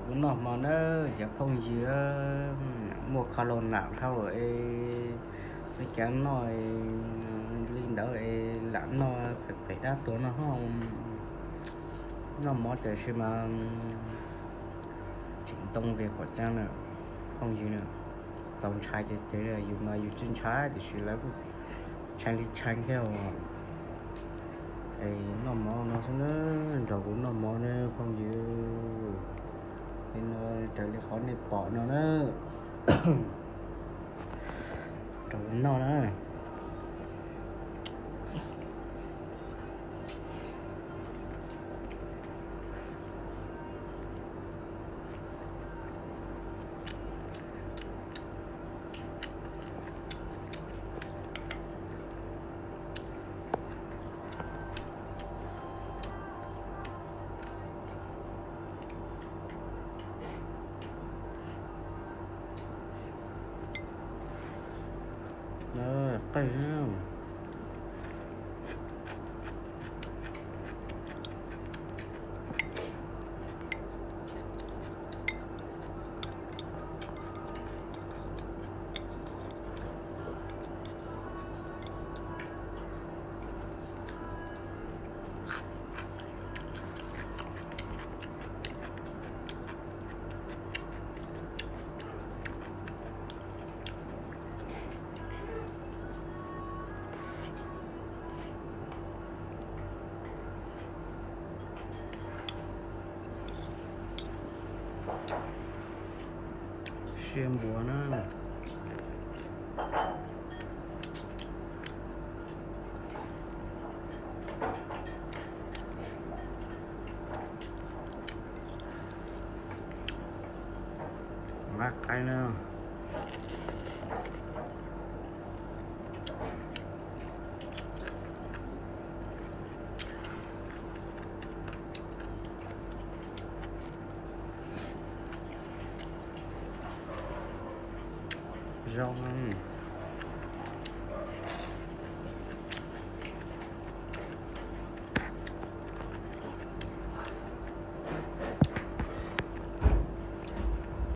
Kuv noj hmo na cov phooj ywg, muaj kho los nam dhau lawm es, xav cas noj li ntawd es lam noj phem phem dab tuag no ho. Noj mov tiam sis mas tseem ntoo vim qhov cas na, phooj ywg na, txaus ntshai ces ces yus mas yus tsis ntshai tiam sis lawv kuj ntshai li ntshai thiab os. Es noj mov no xwb na, nrog kuv noj mov na phooj ywg. Li no raws li qhov nej pom no na, nrog kuv noj na. Qeej. Siab npuas na. Nqa qaib na. Zoo.